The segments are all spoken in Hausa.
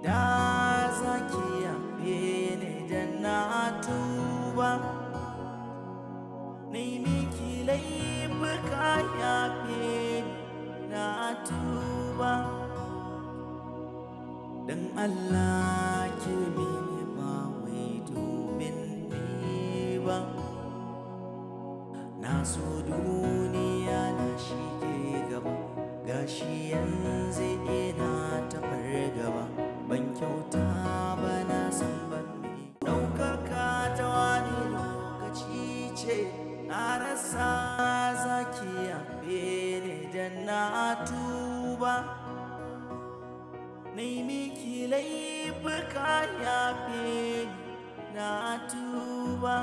Da zaki yafe ni da na tuba. Nai miki laifuka, yafe ni, na tuba. Dan Allah ki mini, ba wai domin ni ba. Na so duniya na shige gaba, gashi yanzu ina ta fargaba. Ban kyauta ba, na san ban mi. Ɗaukaka ta wani lokaci ce, na rasa. Zaki yafe ni da na tuba. Nai miki laifuka, yafe ni, na tuba.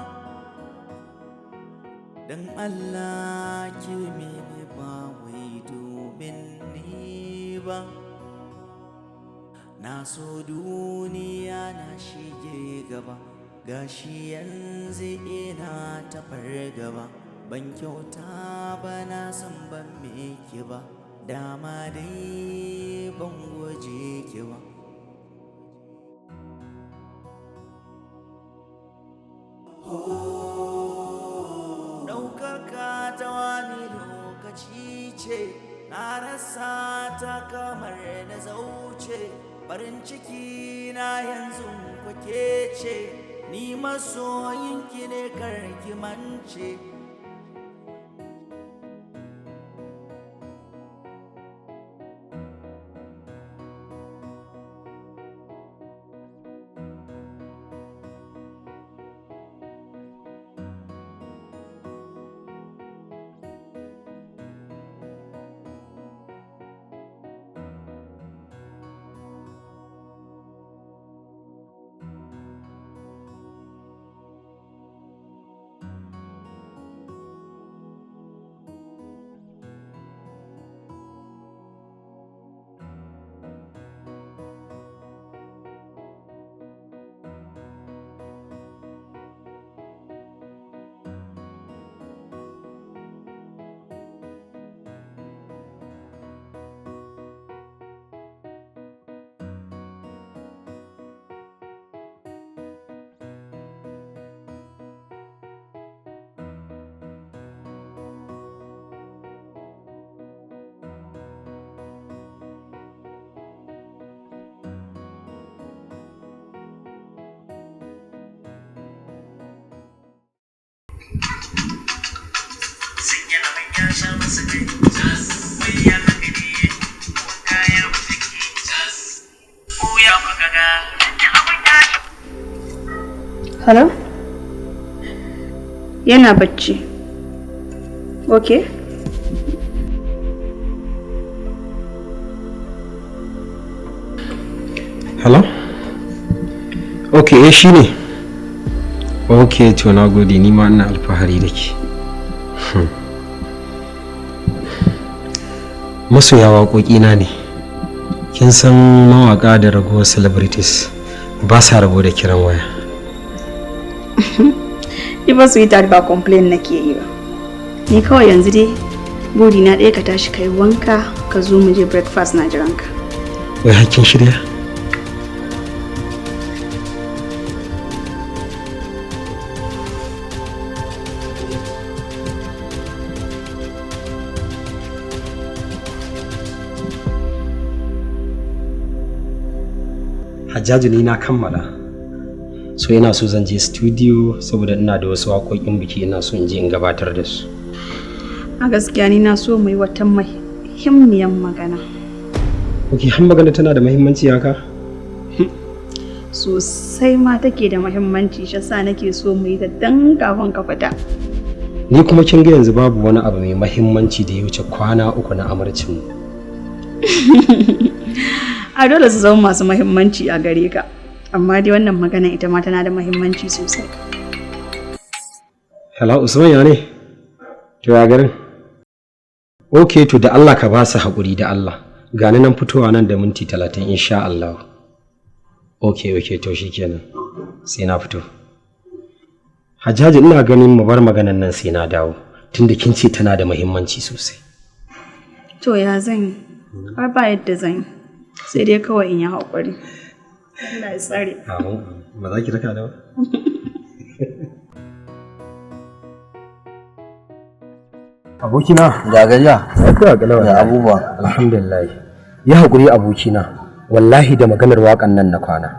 Dan Allah ki mini, ba wai domin ni ba. Na so duniya na shige gaba, gashi yanzu ina ta fargaba. Ban kyauta ba, na san ban miki ba. Dama dai ban guje ki ba. Ɗaukaka ta wani lokaci ce, na rasa ta kamar na zauce. Farin ciki na yanzu kwake ce, ni masoyinki ne, karki mance. Sun yi abin ya sha masa kai, wai ya haka ne, wanka ya wuce ke, ko ya kuka ga abin ya Hello? Yana bacci. Okay. Hello? Ok, eh, shi ne. Ok, to na gode, ni ma ina alfahari da ke. Masoya waƙoƙina ne. Kin san mawaƙa da ragowar celebrities ba sa rabo da kiran waya. Ni ba, sweetheart, ba complain nake yi ba. Ni kawai yanzu dai buri na ɗaya, ka tashi kai wanka ka zo mu je breakfast, na jiran ka. Wai har kin shirya? Hajjaju, ni na kammala. So ina so zan je studio saboda ina da wasu waƙoƙin biki, ina so in je in gabatar da su. A gaskiya ni na so mu yi wata muhimmiyar magana. Ok, har magana tana da muhimmanci haka? Sosai ma take da muhimmanci, shi yasa nake so mu yi ta dan kafin ka fita. Ni kuma kin ga yanzu babu wani abu mai muhimmanci da ya wuce kwana 3 na amarcin mu. A dole su zama masu muhimmanci a gare ka. Amma dai wannan magana ita ma tana da muhimmanci sosai. Hello, Usman, ya ne? To ya garin? Ok, to da Allah ka ba su haƙuri da Allah. Gani nan fitowa nan da minti 30 insha Allah. Ok, to shikenan. Sai na fito. Hajjaji, ina ganin mu bar maganan nan sai na dawo. Tunda kin ce tana da muhimmanci sosai. To ya zan yi? Har ba yadda zan yi. Sai dai kawai in yi haƙuri. Allah ya tsare. Amin. Ba za ki raka da ba? Abokina. Ga gajiya. Lafiya kalau. Da abubuwa. Alhamdulillah. Ya haƙuri abokina. Wallahi da maganar waƙan nan na kwana.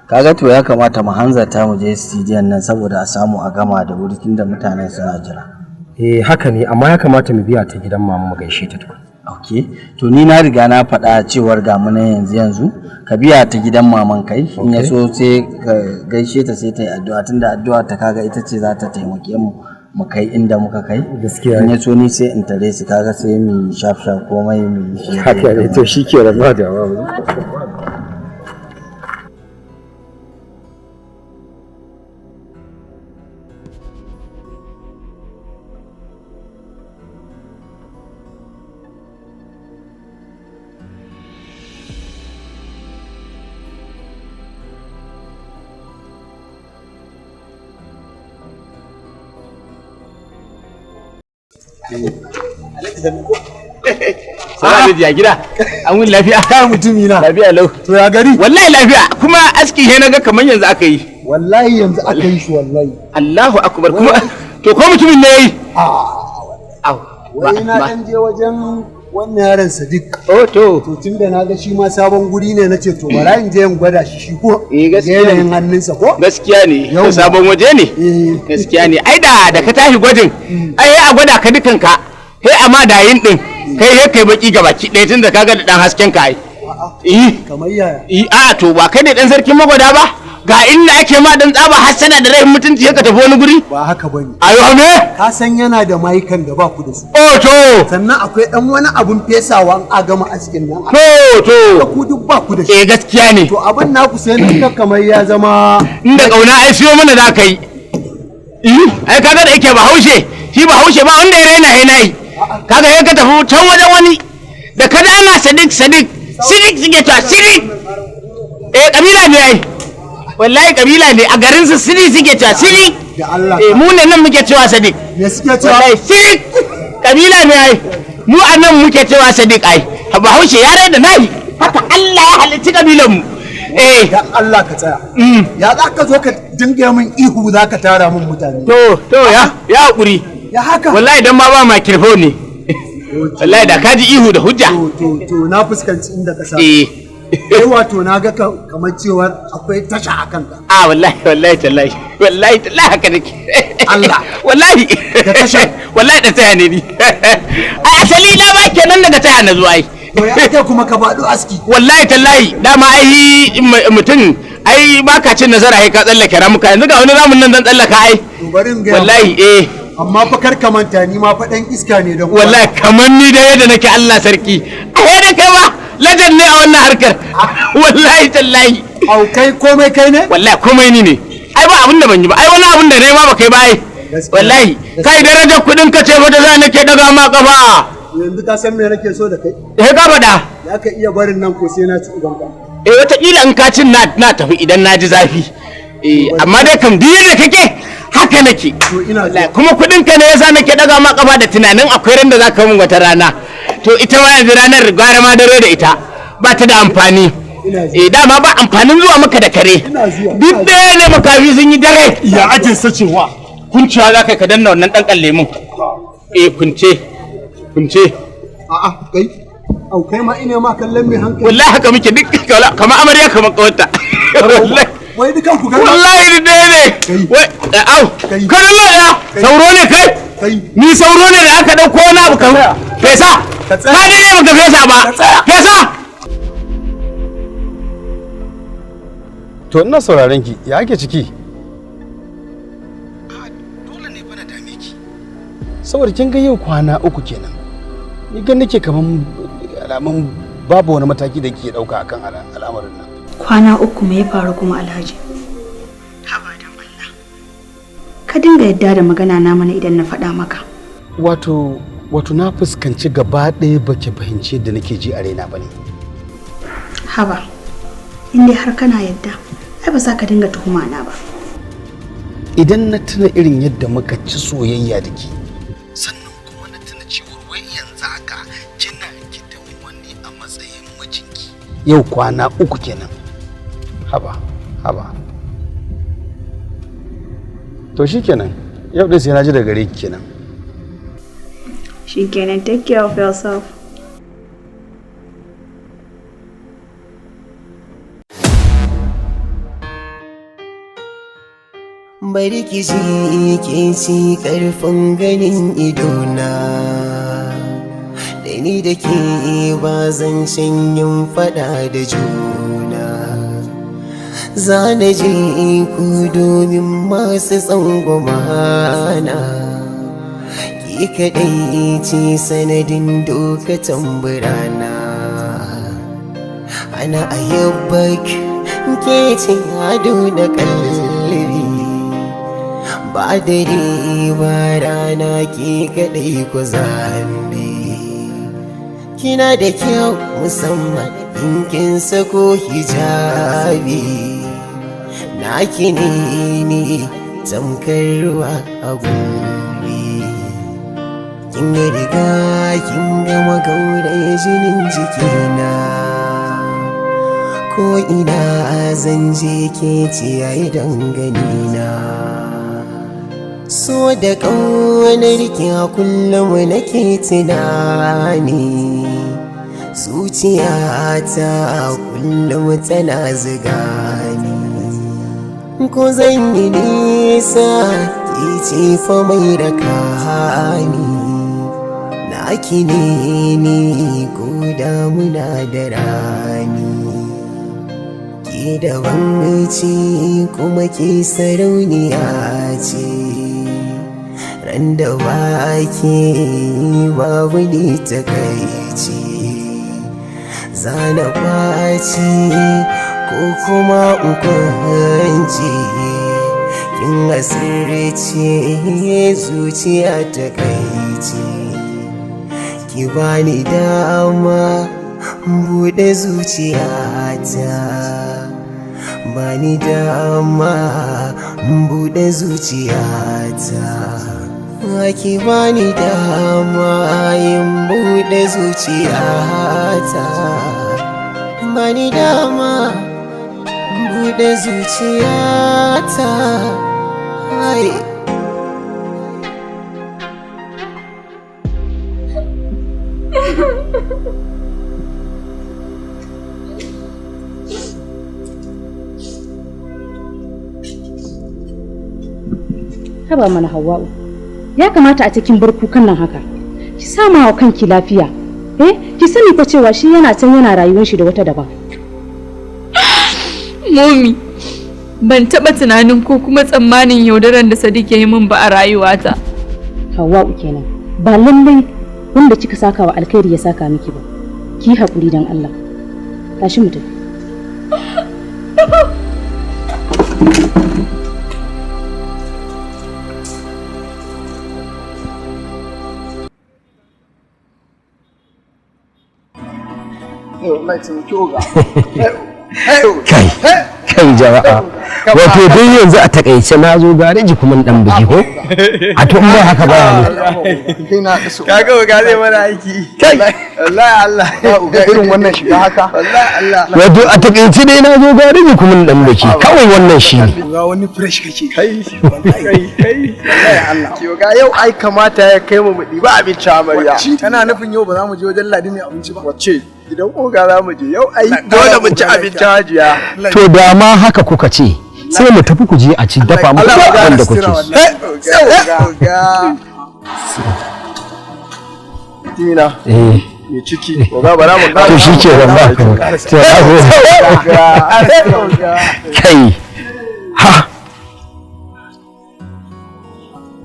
Kaga to ya kamata mu hanzarta mu je studio nan saboda a samu a gama da wuri tunda mutanen suna jira. Eh haka ne, amma ya kamata mu biya ta gidan mama mu gaishe ta tukun. Ok, to ni na riga na faɗa cewar ga mu nan yanzu yanzu ka biya ta gidan maman kai in ya so sai ka gaishe ta sai ta yi addu'a, tunda addu'a ta kaga ita ce za ta taimake mu mu kai inda muka kai. Gaskiya. In ya so ni sai in tare su, kaga sai mu shaf shaf komai mu yi shi. Haka ne, to shikenan, ba da ba. Salamu ya gida. An wuni lafiya. Ka mutumi na. Lafiya lau. To ya gari? Wallahi lafiya. Kuma aski he naga kamar yanzu aka yi. Wallahi yanzu aka yi shi wallahi. Allahu akbar, kuma to ko mutumin ne yayi? Ah. Wai na dan je wajen wannan yaron Sadiq. Oh to. To tunda na ga shi ma sabon guri ne nace to bara in je in gwada shi shi ko. Eh gaskiya ne. Yanayin hannunsa ko? Gaskiya ne. Sabon waje ne. Gaskiya ne. Ai da ka tashi gwajin ai a gwada ka dukan ka. Sai amma da yin din kai he kai baki gabaki ɗaya tunda kaga da dan hasken ka ai. Eh kamar yaya? Eh a to ba kai ne dan sarkin magwada ba? Ga inda ake ma dan tsaba hassana da rahin mutunci ka tafi wani guri? Ba haka bane. Ayo me? Ka san yana da mayukan da ba ku da su. Oh to. Sannan akwai dan wani abun fesawa an a gama askin nan. To to. Ku duk ba ku da shi. Eh gaskiya ne. To abin naku sai nan ga kamar ya zama inda kauna ai siyo mana za ka yi. Eh ai kaga da yake Bahaushe, shi Bahaushe ba wanda ya raina yana yi. Kaga ya ka tafi can wajen wani da ka ana Sadiq Sadiq Sidik suke cewa Sidik. Eh kabila ne ai. Wallahi kabila ne a garin su Sidik suke cewa Sidik. Da Allah. Eh mu ne nan muke cewa Sadiq. Me suke cewa? Wallahi Sidik kabila ne ai. Mu a nan muke cewa Sadiq ai. Bahaushe ya raina nayi. Haka Allah ya halicci kabilan mu. Eh dan Allah ka tsaya. Ya za ka zo ka dinga min ihu za ka tara min mutane. To to ya ya hakuri. Ya haka. Wallahi dan ma ba microphone ne. Wallahi da kaji ihu da hujja. To to na fuskanci inda ka sa. Eh. Kai wato na ga kamar cewar akwai tasha a kanka. A wallahi wallahi tallahi wallahi tallahi haka nake. Allah. Wallahi. Da tasha. Wallahi da taya ne ni. Ai asali na ba kenan daga taya na zuwa ai. To ya ake kuma ka faɗo aski. Wallahi tallahi dama ai mutum ai baka cin nasara sai ka tsallake ramuka, yanzu ga wani ramin nan zan tsallaka ai. To bari in ga. Wallahi eh. Amma fa kar ka manta ni ma fa dan iska ne dan wallahi kamar ni da yadda nake Allah sarki. Ai da kai ba lajan ne a wannan harkar. Wallahi tallahi. Au kai komai kai ne? Wallahi komai ni ne. Ai ba abin da ban yi ba. Ai wani abin da ne ma ba kai ba ai. Wallahi kai darajar kudin ka ce fa da za nake daga ma kafa. Yanzu ka san me nake so da kai? Eh ka faɗa. Za ka iya barin nan ko sai na ci ubanka. Eh wataƙila in ka cin na tafi idan na ji zafi. Eh amma dai kam duk yadda kake haka nake. To ina zuwa. Kuma kudin ka ne yasa nake daga ma kafa da tunanin akwai ran da zaka min wata rana. To ita ma yanzu ranar gwara ma dare da ita ba ta da amfani. Eh dama ba amfanin zuwa maka da kare. Duk ɗaya ne makafi sun yi dare. Ya ake sacewa. Kunciwa za ka danna wannan ɗan lemun. Eh kunce. Kunce. A'a kai. Au kai ma ina ma kallon mai hankali. Wallahi haka muke duk kamar amarya kamar kawarta. Wallahi. Wai dukan ku wallahi da ɗaya ne. Wai au. Kada Allah ya sauro ne kai. Ni sauro ne da aka dauko wani abu ka fesa. Ka dade baka fesa ba. Fesa. To ina sauraron ki, ya ake ciki? Dole ne fa na dame ki. Saboda kin ga yau kwana uku kenan. Ni gan nake kaman alamun babu wani mataki da kike dauka akan al'amarin nan. Kwana uku me ya faru kuma Alhaji? Haba dan Allah. Ka dinga yadda da magana na mana idan na faɗa maka. Wato wato na fuskanci gaba ɗaya baki fahimci yadda nake ji a raina bane. Haba. In dai har kana yadda, ai ba za ka dinga tuhuma na ba. Idan na tuna irin yadda muka ci soyayya da ke, sannan kuma na tuna cewar wai yanzu haka kina gidan wani a matsayin mijinki. Yau kwana uku kenan. Haba, haba. To shikenan, yau din sai na ji daga gare ki kenan. Shikenan, take care of yourself. Bari ki ji ke ci karfin ganin idona, da ni da ke ba zancen yin fada da juna. Za na je ku domin masu tsangwamana, ki kaɗai ce sanadin doka tamburana. Ana ayyabak ke ce ado da kalbi, ba dare ba rana ke kaɗai ku zambi. Kina da kyau musamman in kin sako hijabi, naki ne ni tamkar ruwa a gulbi. Kin riga kin gama gauraye jinin jikina, ko ina zan je ke ce ai danganina. So da ƙaunar ki a kullum nake tunani, zuciyata kullum tana ziga ni. Ko zan yi nisa ki ce fa mai raka ni, naki ne ni ko damuna da rani. Ki daban ce kuma ki sarauniya ce, ran da ba ke babu ni takaici. Zana kwaci ko kuma in kwanci, kin asirce zuciya takaici. Ki bani dama buɗe zuciyata, bani dama buɗe zuciyata, ki bani dama yin buɗe zuciyata, bani dama buɗe zuciyata. Ai. Haba mana Hauwa'u, ya kamata a cikin bar kukan nan haka. Ki sama wa kanki lafiya. Eh, ki sani fa cewa shi yana can yana rayuwar shi da wata daban. Momi, ban taɓa tunanin ko kuma tsammanin yaudaran da Sadiq ya yi min ba a rayuwata. Hauwa'u kenan. Ba lallai wanda kika saka wa alkhairi ya saka miki ba. Ki yi haƙuri dan Allah. Tashi mu tafi. Kai kai jama'a, wato dai yanzu a takaice na zo gareji kuma dan bugi ko a to in ba haka ba ne. Kaga uga zai mana aiki. Kai. Wallahi Allah. Uga irin wannan shiga haka. Wallahi Allah. Wato a takaice dai na zo gareji kuma dan bugi kawai, wannan shi ne. Uga wani fresh kake. Kai kai kai. Wallahi Allah. Ki uga yau ai kamata ya kai mu mu ɗiba abinci amarya. Kana nufin yau ba za mu je wajen Ladi mai abinci ba? Wacce? Gidan oga za mu je yau ai dole mu ci abinci hajiya. To da ma haka kuka ce sai mu tafi ku je a ci dafa muku duk abin da kuke so. Oga. Tina. Eh. Mai ciki. Oga bara mu To shi ke nan ba ku. To na gode. Kai. Ha.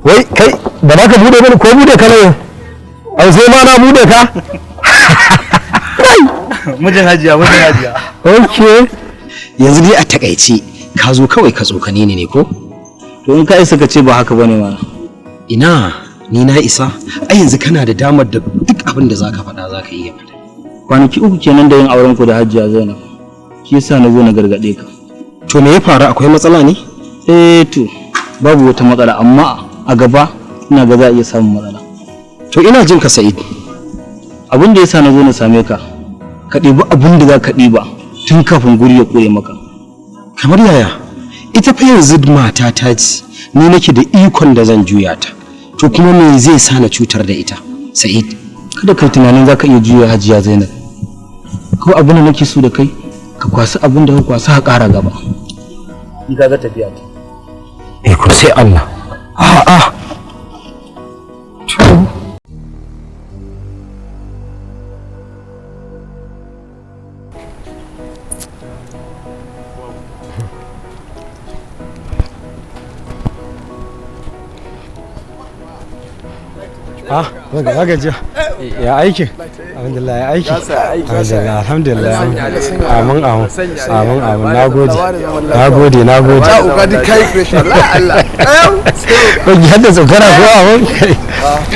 Wai kai ba za ka bude mani ko bude ka ne? Au sai ma na bude ka? Mijin hajiya, mijin hajiya. Okay. Yanzu dai a takaice ka zo kawai ka tsokane ni ne ko? To in ka isa ka ce ba haka bane mana. Ina ni na isa, ai yanzu kana da damar da duk abin da zaka faɗa zaka iya faɗa. Kwanaki 3 kenan da yin auren ku da Hajiya Zainab. Shi yasa na zo na gargaɗe ka. To me ya faru, akwai matsala ne? Eh to babu wata matsala, amma a gaba ina ga za a iya samun matsala. To ina jin ka Sa'id. Abin da yasa na zo na same ka, ka ɗibi abin da za ka ɗiba tun kafin guri ya ƙure maka. Kamar yaya? Ita fa yanzu mata ta ce, ni nake da ikon da zan juya ta. To kuma me zai sa na cutar da ita? Sa'id, Kada kai tunanin zaka iya juya Hajiya Zainab. Ko abin da nake so da kai, ka kwasi abin da ka kwasi ka ƙara gaba. Ni kaga tafiya ta. Eh ko sai Allah. A'a. To Ah, na gajiya. Ya aiki? Alhamdulillah ya aiki. Alhamdulillah, alhamdulillah. Amin amin. Amin amin. Nagode. Nagode, nagode. Ba uga duk kai fresh wallahi Allah. Ko ki hadda tsokana ko abin kai.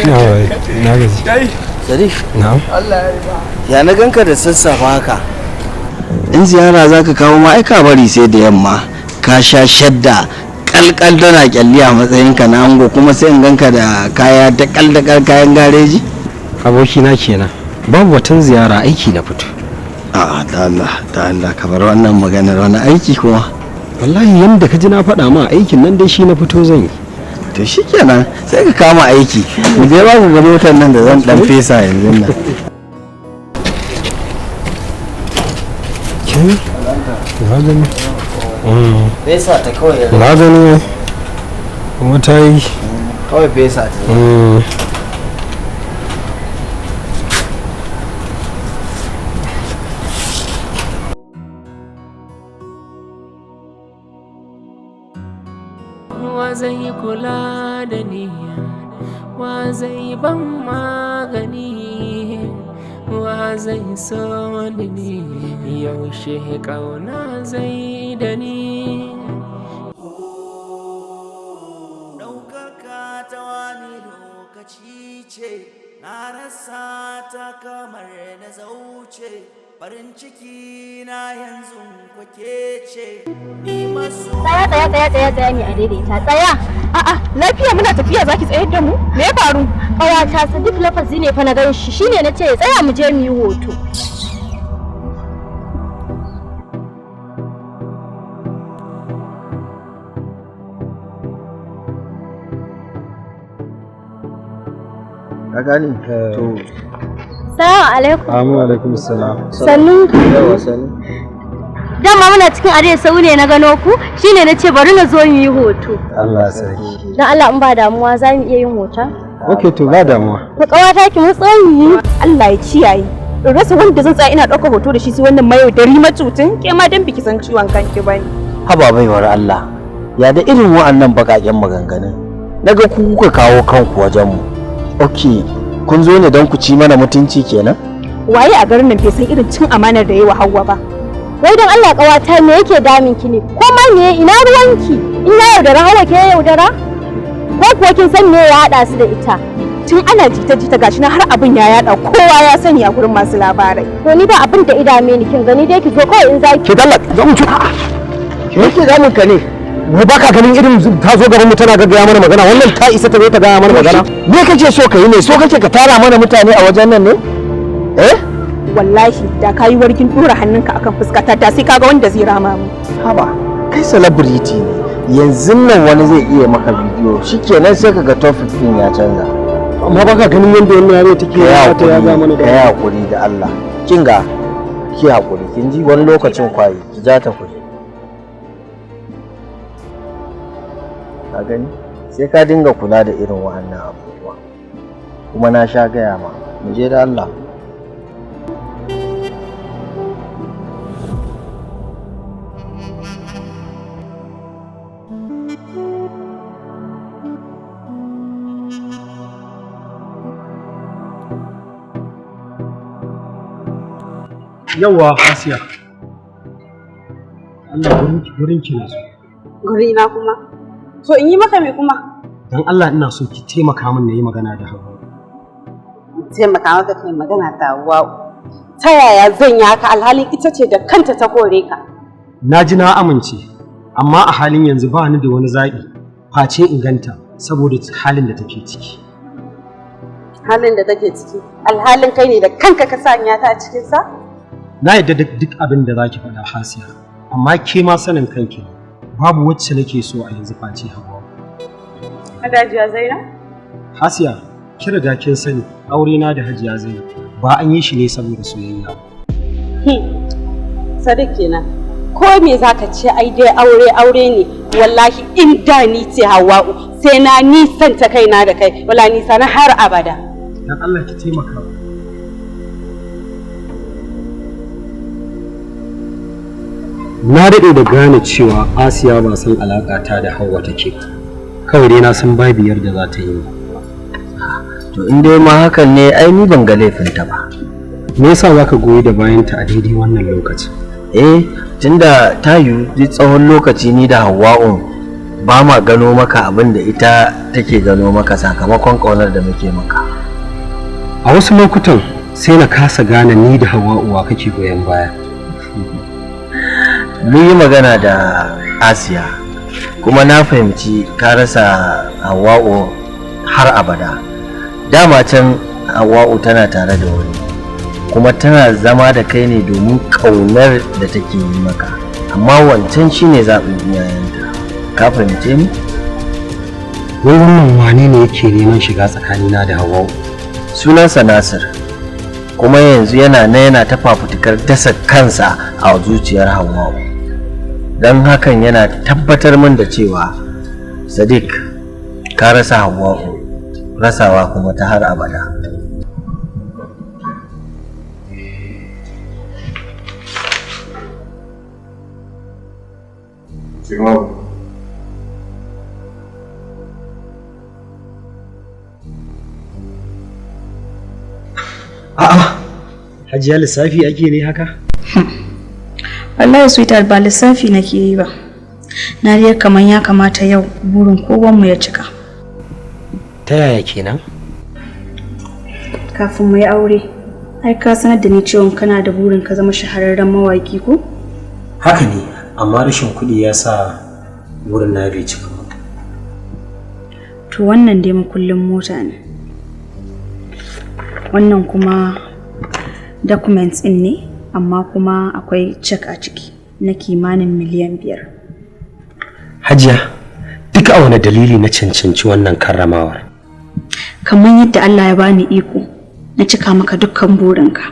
Na wai, na gaji. Sadiq. Na'am. Ya na ganka da sassafe haka. In ziyara za ka kawo ma aika bari sai da yamma ka sha shadda kalkal tana kyalli a matsayinka na ango, kuma sai in ganka da kaya dakal dakal kayan gareji. Abokina kenan. Babu watan ziyara, aiki na fito. A'a, da Allah da Allah ka bar wannan maganar, wani aiki kuma? Wallahi yanda ka ji na faɗa ma, aikin nan dai shi na fito zan yi. To shikenan, sai ka kama aiki. Mu je ba ga motar nan da zan dan fesa yanzu nan. Ke? Na gani. Fesa ta kawai. Na gani. Kuma ta yi. Kawai fesa ta. Wa zai kula da ni? Wa zai ban magani? Wa zai so da ni? Yaushe kauna zai da ni? Ɗaukaka ta wani lokaci ce, na rasa ta kamar na zauce, farin ciki na yanzu kwake ce, ni maso. Tsaya, tsaya, tsaya, tsaya, tsaya ne a daidaita, tsaya. A'a, lafiya? Muna tafiya zaki tsayar da mu? Me ya faru? Ƙawata, Sadiq lafazi ne fa na gan shi, shine na ce ya tsaya mu je mu yi hoto. Ka gane? To Salamu alaikum. Amin alaikum salam. Sannu. Yawa, sannu. Dama muna cikin are sau ne na gano ku, shine na ce bari na zo mu yi hoto. Allah sarki. Dan Allah in ba damuwa za mu iya yin hoton? Okay, to ba damuwa. To ƙawata, ki mutso mu yi. Allah ya kiyaye. In rasa wanda zan tsaya ina ɗaukar hoto da shi sai wannan mayaudari macutin? Ke ma dan biki san ciwon kanki bane. Haba baiwar Allah, ya da irin wa'annan baƙaƙen maganganun? Naga ku kuka kawo kanku wajen mu. Ok, kun zo ne don ku ci mana mutunci kenan? Waye a garin nan bai san irin cin amanar da yayi wa Hauwa ba? Wai don Allah ƙawata, me yake damun ki ne? Ko ma me, ina ruwanki? In ya yaudara Hawa, ke ya yaudara? Ko kuwa kin san me ya haɗa su da ita? Tun ana jita-jita, gashi na har abin ya yada, kowa ya sani a gurin masu labarai. To ni ba abin da idame ni, kin gani dai ki zo kawai in zaki. Ke dalla, za mu ci. Me yake damun ka ne? Wai baka ganin irin ta zo gaban mu tana gaggaya mana magana? Wannan ta isa ta zo ta gaya mana magana? Me kake so ka yi ne? So kake ka tara mana mutane a wajen nan ne? Eh? Wallahi da kayi wargin dora hannunka akan fuskata, da sai kaga wanda zai rama mu. Haba, kai celebrity ne. Yanzu nan wani zai iya maka bidiyo, shikenan sai kaga topic din ya canza. Amma baka ganin yadda wannan yaro take ya ta ya ga mana ka yi hakuri da Allah. Kin ga, ki hakuri, kin ji, wani lokacin kwaye, ki ja ta kuje. Ka gani? Sai ka dinga kula da irin wa'annan abubuwa. Kuma na sha gaya ma, mu je da Allah. Yawwa Asiya. Allah gurin ki na so. Guri na kuma? To in yi maka me kuma? Dan Allah ina so ki taimaka min na yi magana da Hauwa. Taimaka maka kai magana ta Hauwa? Ta yaya zan yi haka alhalin ita ce da kanta ta kore ka? Na ji, na amince, amma a halin yanzu ba ni da wani zaɓi face in ganta saboda halin da take ciki. Halin da take ciki, alhalin kai ne da kanka ka sanya ta a cikin sa? Na yadda duk abin da zaki faɗa, Hasiya, Amma ke ma sanin kanki ne, babu wacce nake so a yanzu face Hauwa. Hajiya Zainab? Hasiya, ki riga kin sani aure na da Hajiya Zainab ba an yi shi ne saboda soyayya ba. Sadiq kenan. Ko me zaka ce, ai dai aure aure ne. Wallahi in da ni ce Hawwa'u, sai na nisanta kaina da kai, wala nisa na har abada. Dan Allah ki taimaka. Na daɗe da gane cewa Asiya ba san alaƙa ta da Hauwa take ba. Kawai dai na san babu yarda za ta yi. To, in dai ma hakan ne, ai ni ban ga laifinta ba. Me yasa zaka goyi da bayanta a daidai wannan lokacin? Eh, tunda ta yiwu duk tsawon lokaci ni da Hawwa'un ba ma gano maka abin da ita take gano maka sakamakon ƙaunar da muke maka. A wasu lokutan sai na kasa gane ni da Hawwa'u wa kake goyon baya. Mun yi magana da Asiya, kuma na fahimci ka rasa Hawwa'u har abada. Dama can Hawwa'u tana tare da wani, kuma tana zama da kai ne domin ƙaunar da take yi maka, amma wancan shine zaɓin iyayenta. Ka fahimce ni? Wai wannan wane ne yake neman shiga tsakanina da Hawwa'u? Sunansa Nasir, kuma yanzu yana na yana ta fafutukar dasa kansa a zuciyar Hawwa'u. Don hakan yana tabbatar min da cewa, Sadiq, ka rasa Hawwa'u, rasawa kuma ta har abada. A'a, Hajiya, lissafi ake ne haka? Wallahi sweetheart, ba lissafi nake yi ba. Na dai kamar ya kamata yau burin kowanmu ya cika. Ta yaya kenan? Kafin mu yi aure, ai ka sanar da ni cewa kana da burin ka zama shahararren mawaki, ko? Haka ne, amma rashin kuɗi ya sa burin na bai cika ba. To, wannan dai makullin mota ne. Wannan kuma documents ɗin ne, amma kuma akwai check a ciki na kimanin miliyan 5. Hajiya, duka a wani dalili na cancanci wannan karramawar? Kamar yadda Allah ya bani iko na cika maka dukkan burinka,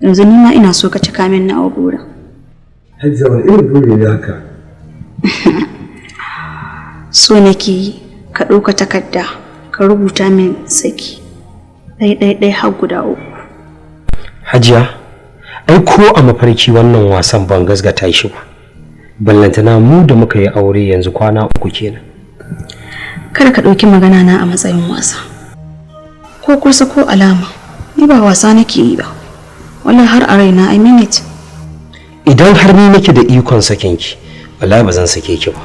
yanzu ni ma ina so ka cika min nawa burin. Hajiya, wani irin buri ne haka? So nake yi ka ɗauka takarda ka rubuta min saki ɗai ɗai ɗai har guda uku. Hajiya, ai ko a mafarki wannan wasan ban gasgata shi ba. Ballantana mu da muka yi aure yanzu kwana 3 kenan. Kada ka ɗauki magana na a matsayin wasa. Ko kusa ko alama, ni ba wasa nake yi ba. Wallahi har a raina, I mean it. Idan har ni nake da ikon sakin ki, wallahi ba zan sake ki ba.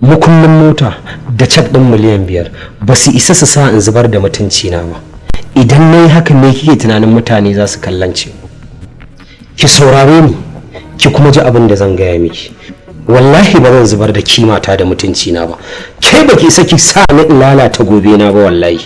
Mukullin mota da cak ɗin miliyan 5 ba su isa su sa in zubar da mutunci na ba. Idan na yi hakan ne, kike tunanin mutane za su kallance? Ki saurare ni ki kuma ji abin da zan gaya miki. Wallahi ba zan zubar da kimata da mutunci na ba. Ke ba ki isa ki sa ni in lalata gobe na ba, wallahi.